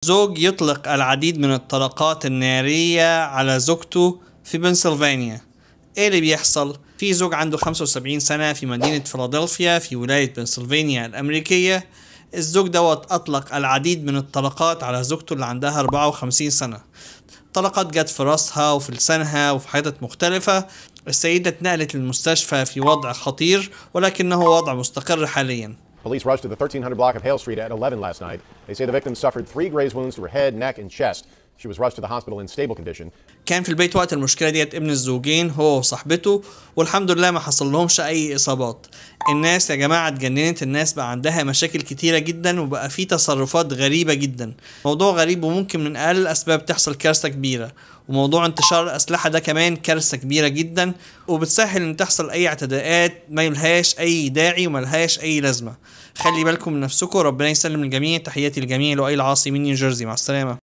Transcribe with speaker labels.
Speaker 1: زوج يطلق العديد من الطلقات النارية على زوجته في بنسلفانيا. ايه اللي بيحصل؟ في زوج عنده 75 سنة في مدينة فيلادلفيا في ولاية بنسلفانيا الأمريكية. الزوج دوت أطلق العديد من الطلقات على زوجته اللي عندها 54 سنة. طلقات جت في راسها وفي لسانها وفي حتت مختلفة. السيدة اتنقلت للمستشفى في وضع خطير، ولكنه وضع مستقر حاليا.
Speaker 2: Police rushed to the 1300 block of Hale Street at 11 last night. They say the victim suffered 3 graze wounds to her head, neck, and chest. She was rushed to the hospital in stable condition.
Speaker 1: كان في البيت وقت المشكلة ديت ابن الزوجين هو وصاحبته، والحمد لله ما حصل لهمش أي إصابات. الناس يا جماعة اتجننت، الناس بقى عندها مشاكل كتيرة جدا، وبقى في تصرفات غريبة جدا. موضوع غريب، وممكن من أقل الأسباب تحصل كارثة كبيرة. وموضوع انتشار الأسلحة ده كمان كارثة كبيرة جدا، وبتسهل إن تحصل أي اعتداءات ما لهاش أي داعي وما لهاش أي لازمة. خلي بالكم من نفسكم، ربنا يسلم الجميع. تحياتي للجميع، لؤي العاصي من نيوجيرسي، مع السلامة.